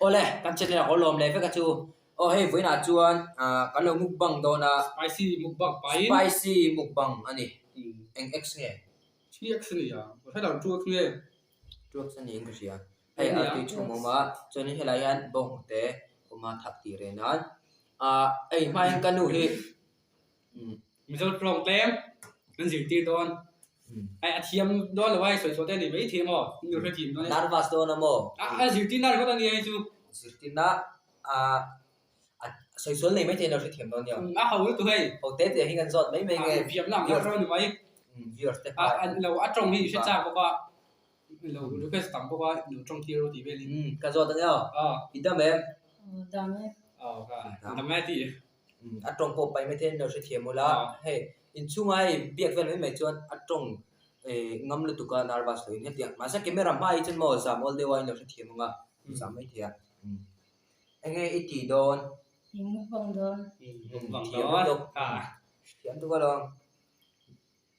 Awle, kan channel ah ka lawm leh vek a chu. Aw hei vawiinah chuan ah kan lo mukbang dawn a. Spicy mukbang pahin. Spicy mukbang a ni. Eng x nge? 3x a ni a, ka hre lo 2x nge? 2x a niin ka hria. Hei a tui chhum a awm a, chuanin helai hian bawnghnute a awm a thak tih reh nan. Ah hei hmain ka nu hi Mizo tawng tlem an zirtir dawn. Ai a thiam dawn lo a, hei sawi chhuah te a ni mai thei maw? Min lo hrethiam dawn e. Nervous dawn a maw? A zirtirna ringawt a nia hei chu. Zirtirna a sawi sual nei mai thei lo hrethiam dawn nia. A ho lutuk hei. Ho te te hi kan zawt mai mai nge. Fiamna ang deuh ni mai. Viewers te kha. Lo a tawng hi i hre chak bawk a. Lo request tam bawk a, lo tawng tir rawh tih velin. Ka zawt ania aw. I dam em? Dam e. Aw ka dam e ti. A tawng pawh pai mai thei in lo hrethiam ula, hei inchhunga hei biak vel mai mai chuan a tawng ngam lutuk a nervous lo in hetiang mahse camera hma hi chuan maw zam awl deuh a in lo hrethiam ang a zam mai thei a enge i tih dawn? I mukbang dawn. Mukbang dawn. Thiam tuk alawm.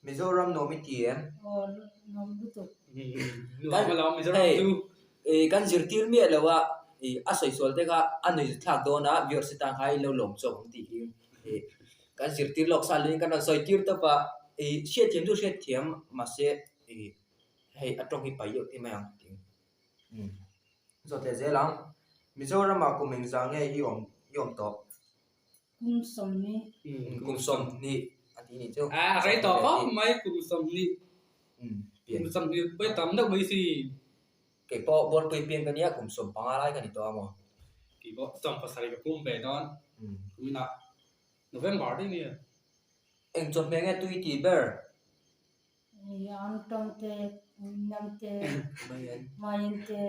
Mizoram nuam i ti em? Aw nuam lutuk. Nuam alawm Mizoram chu. Hei kan zirtir miah lo a, a sawi sual te kha a nuih thlak dawn a, viewers te tan kha i lo lawm chawk ang tih hi kan zirtir lawk sa luiin kan rawn sawi tir tawp a, hriatthiam chu hriatthiam mahse hei a tawng hi pai deuh te mai ang tih zawt leh zel ang. Mizoramah kum engzah nge i awm i awm tawh? Kum sawmhnih. Kum 20 a ti nih chu. A rei tawh khawp mai kum 20. Kum 20 pawh tam deuh mai si. Kei pawh Bualpui pian ka nia kum 15 lai ka ni tawh a maw. Kei pawh 17 ka pum ve dawn. Kuminah November daih nia. Eng chawhmeh nge tui tih ber? An tawng te, nam te, maian te,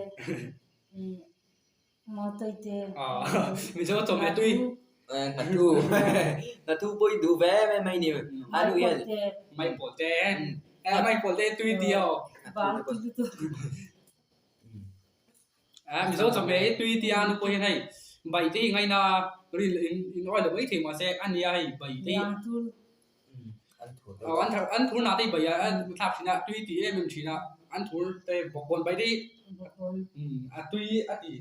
Mizo chawhmeh tui. Nghathu nghathu pawh i duh ve em em mai ni. A nu hian Maipawl te maipawl te tui tia aw. Mizo chawhmeh hi tui tia a nu pawh hian hei bai te hi ngaina rin in awih lo mai thei mahse a nia hei bai te hi an thur nah te hi bai a thlak thin a tui ti em em thin a an thur te bawkbawn bai te hi a tui a ti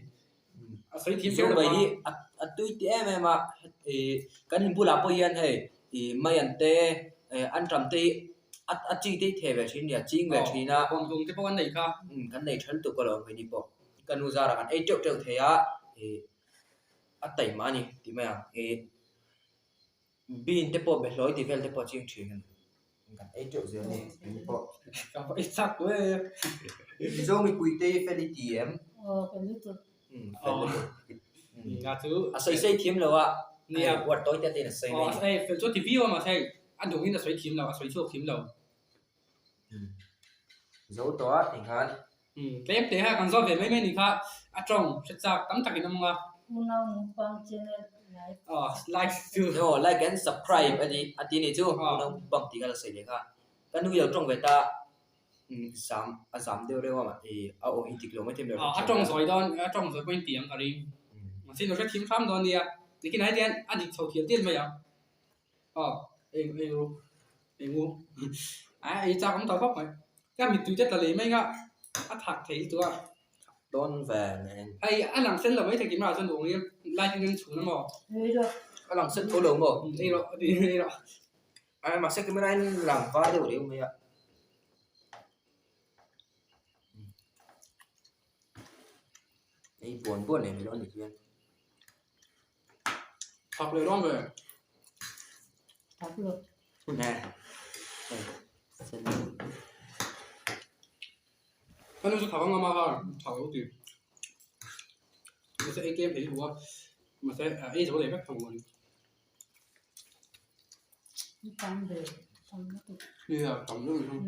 a sawi thiam ber bai hi a tui ti em em a ih kan in bulah pawh hian hei ih maian te anṭam te hi a chi te hi theh ve thin a nia ching ve thin a bawngdung te pawh an nei kha kan nei tha lutuk alawm keini pawh ka nu zarah kan ei teuh teuh thei a ih a taima a ni tih mai ang ih. Bean te pawh behlawi tih vel te pawh a ching thin a ni. Kan ei teuh zel a ni eng pawh. Ka va ei chak tawh e. Mizo mipui te hi fel i ti em? Aw fel lutuk. Fel lutuk. Nga chu. A sawi sawi thiam lo a. Nia. Uar tawi te tein a sawi mai ni. Aw fel chu a ti viau a mahse hei a nung in a sawi thiam lo a sawi chhuak thiam lo. Zo tawh a tih khan. Tlem te kha kan zawt ve mai mai ni kha a tawng hre chak tam takin a mawng a. Unau mukbang channel like. Aw like chu. Aw like and subscribe a ti a ti ni chu unau mukbang tih kha la sawi leh kha. Ka nu hi a lo tawng ve ta zam a zam deuh reuh a ih a aw hi dik lo mai thei mai a tawng zawi dawn a tawng zawi pawhin ti ang ka ring. Mahse lo hrethiam hram dawn nia. Nikin ah hian a dik chho thiam tial mai ang. Aw eng eng ru eng u a ei chak awm tawh khawp mai ka mittui te tla leh mai nga a thak thei lutuk a dawn ve nen hei a lang sen lo mai thei kimah chuan duh ang light in an chhun a maw a lang sen tho lo maw ei rawh a ti ei rawh a mahse camera in lang var deuh riau mai a. Ei buan buan leh mai dawn a nih hian. Thak leh dawn ve. Thak lo. Nè. Sen. Ka nu chu thak ang ama kha thak lo ti. Mahse ei tlem thei duh a. Mahse ei zo leh vek tho ani. Tam ve. Tam lutuk. Nia tam lutuk.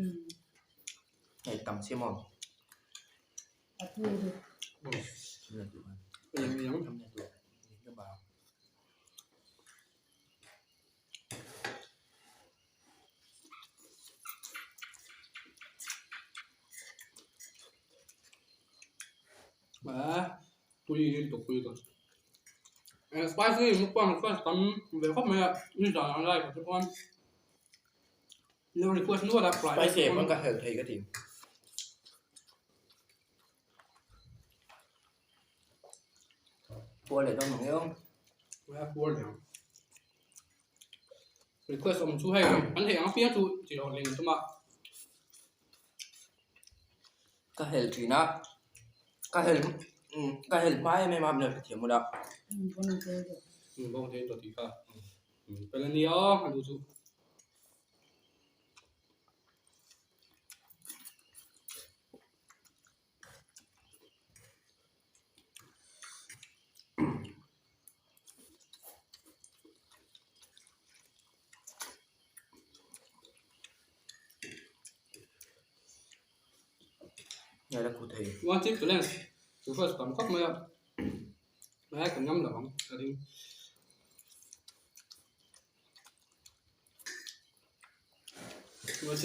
Hei tam si maw. A tui duh. Spicy mukbang request tam ve khawp mai a nizan ah live ah te chuan lo request nual a spicy pawn ka helh thei ka ti. Puar leh dawn ang eo. A puar leh ang. Request awm chu hei an theih ang apiang chu tih loh leng tum a. Ka hel thin a, ka hel ka hel hma em em a min lo hrethiam ula. Bawng te in tawh tih kha. Fel a nia a duh chu. One chip to lens chu first tam khawp mai a hmai kan ngam lo ang ka ring.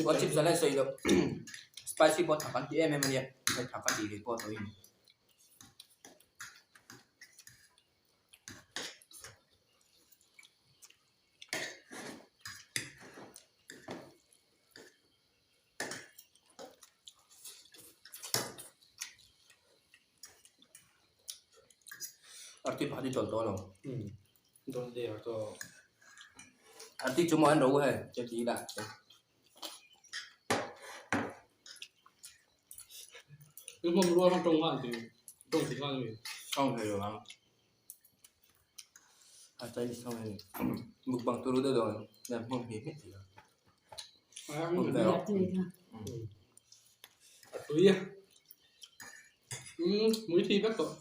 One chip challenge sawi loh spicy pawh thak an ti em em a nia hei thak a tih ve pawh tawhin. Arti pakhat hi chawl tawh lo. Dawn der tawh. Arti chu maw an ro hei che ti ila. Yung hmawm rual khan tawng nghal ti tawng thei nghal a ni. Tawng thei lo ang. A Chinese tawng a ni. Mukbang turu deuh deuh ang nia hmawm hmi hmi thei lo. Hmawm ve rawh. A tui a. Umm mui thi vek tawh.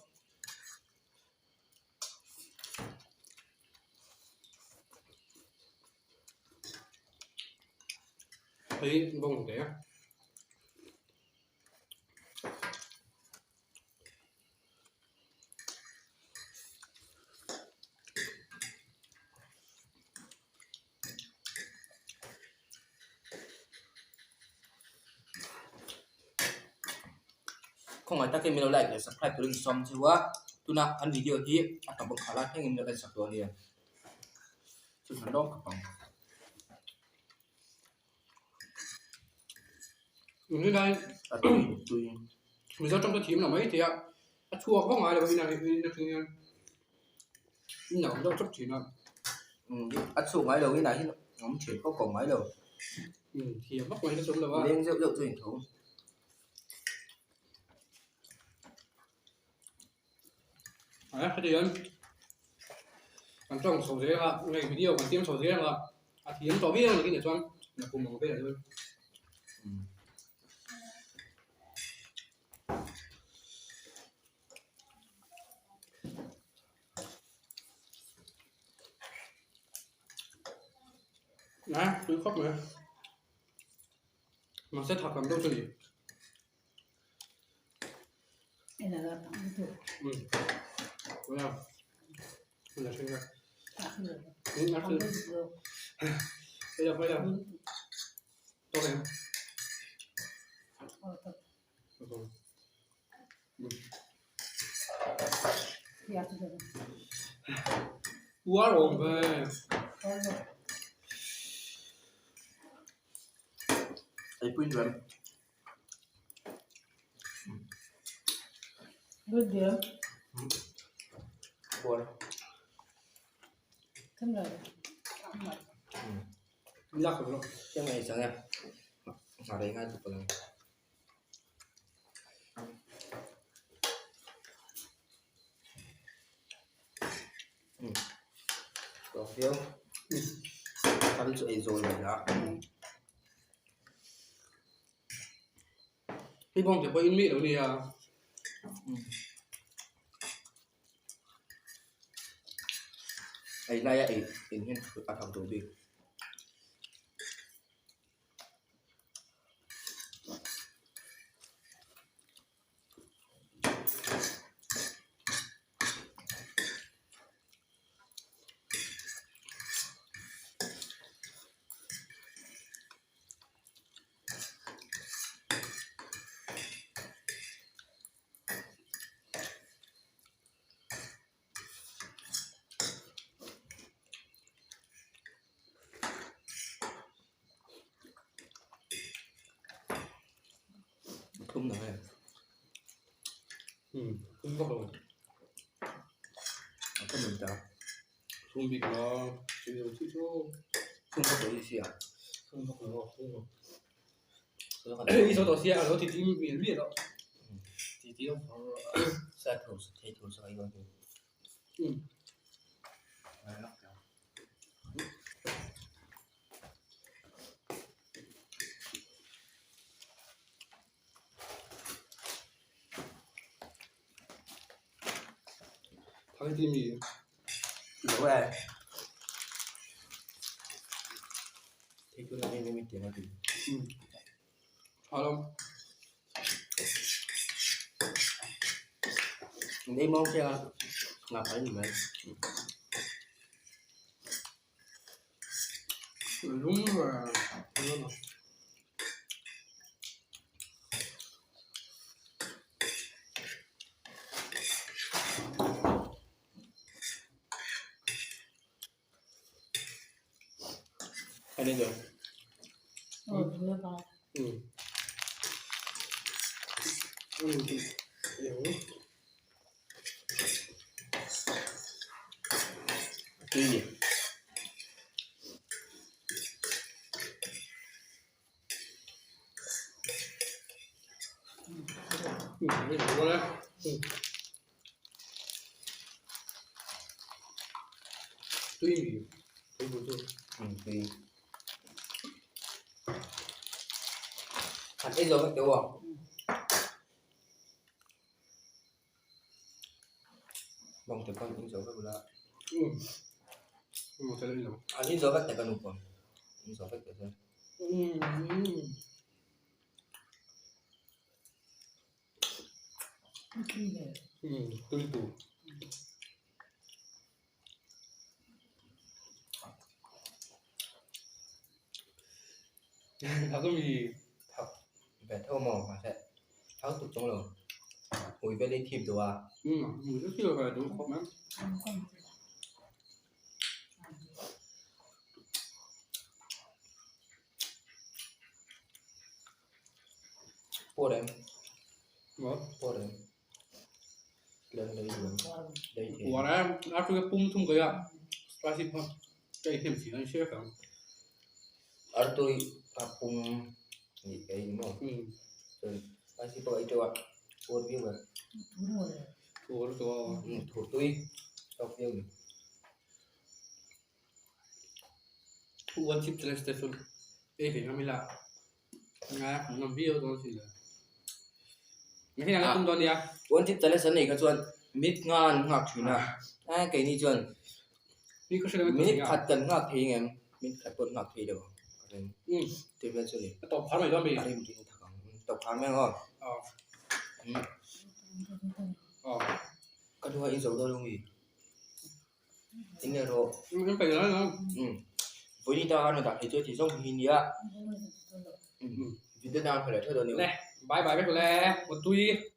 Hei bawng te. Khawngaih takin min lo like leh subscribe turin sawm chu a tuna an video hi a tawp ang khala thlengin min lo en sak dawn ania chu chuan lawm khawp ang. Nilai A tui tui. Mizo tawng chu thiam lo mai thei a, a chhuak vak ngai lo a inah in atang hian in lo deuh tawp thin a. Umm a chhuak ngai lo inah hian awm thin pawh ka awm ngai lo. Umm thiam vak mai hi chu awm lo a. Leng zeuh zeuh chu in tho. A heti hian kan tawng chho zel a nge video kan siam chho zel a a thiam tawh viau ang tih chuan nakum ang velah chuan. A tui khawp mai mahse thak lam deuh chu a ni. Uar awm ve. Eipui nuam. Kal chu ei zawl mai la. Hei bawng te pawh in mi lo nia. Ei laia ei in hian a thak duh bik. Thum na nge. Thum vak lo. Ka nun ta. Chhung bik lo, chhung lo chi chu. Chhung ka tawh sia. Chhung bawk lo, chhung lo. I zo tawh sia, a lo ti ti mial mial lo. Ti ti lo. Sa thur thei thur sa kai dawn hi. Thang ti mi. Lo e. Thei tu na mi mi ti na ti. Tha lo. Nei mong che ngap ai ni mai. Lung và nó. Ai lên rồi. Ừ. Ừ. Ừ. Cái gì? Ừ, cái gì đó. Ừ. Tùy mi. Tùy bộ tùy. Ừ, tùy. Hạt ít rồi các kiểu không? Bông thì con in dấu với bula. Ừ. Ừ, thế là gì À, in dấu vết tại con còn. In dấu vết tại con. Ừ. Ừ, tùy tù. Thằng cái gì? Thằng về thâu mò mà sẽ tháo tụt trong lòng. Hồi về lên thìm đồ à. Ừ, mình rất là về đúng không em? Bố em. Vâng. Bố em. Lên đây luôn. Đây thì. Ủa đấy, nó cái bung thung cái ạ. Spicy pump. Cái hiểm chỉ nó chia cả. Ở tôi à bung gì cái đúng không? Ừ. Rồi spicy pump ấy chưa ạ? Bố biết mà. Ủa rồi. Ừ, thủ tôi. Tao biết rồi. One chip challenge station. Ê, phải ngâm là. Nga, ngâm video đó chỉ là. Nghe thế nào tung đó đi à? One chip challenge này cái chuyện mít ngan ngạc thủy na. À cái này chuyện Ni có sẽ là minute khat kan ngak thei ngem minute khat pawh ngak thei lo ka ring Ừ. tui vel chu ni Tộc phá mày đó mày. a rim ring thak ang tawp khar mai ang aw Ờ. Ờ. ka duha in zo dawn lo nge eng nge rawh Em phải nói không? um vawiin ta khan rawn dah thei chu ti zawng hi nia video dang an phal leh theuh dawn ni Nè, bye bye các bạn. Một tuy.